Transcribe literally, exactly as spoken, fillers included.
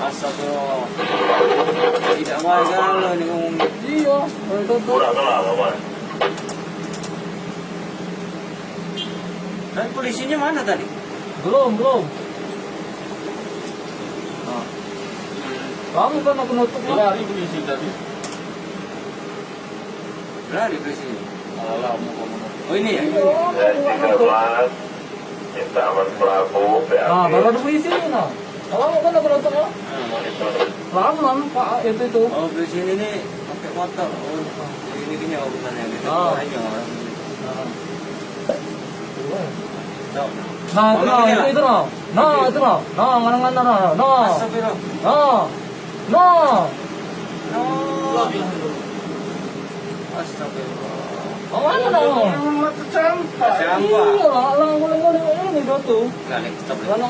Astagfirullah. Tidak wajar lo ni ngomong. Iya, betul tu. Kurang kelar, kawan. Dan polisinya mana tadi? Belum, belum. Nah. Kamu kan aku nutup, Mas. Lari polisi tadi. Lari polisi. Alah, mau kamu nutup. Oh, ini ya? Iya, aku nutup. Minta aman pelaku, P A P. Nah, baru ada polisi ni, nah. Kalau mau kan aku nutup, Mas. Lama, Pak, itu, itu. Oh, polisi ini nih pakai motor. Oh, ini gini urusannya, gitu. Ah. Aja orang ini. Ah. Nah, itu nah, itu, itu nah. Nah, itu nah. Nah, ngana-ngana nah. Nah. Astagfirullah. Nah. Nah. Astagfirullah. Oh, mana nah? Orang mata campak. Campak. Iya lah, lah, boleh-boleh ini dah tu. Nah, nih, stop, nih. Lah, nak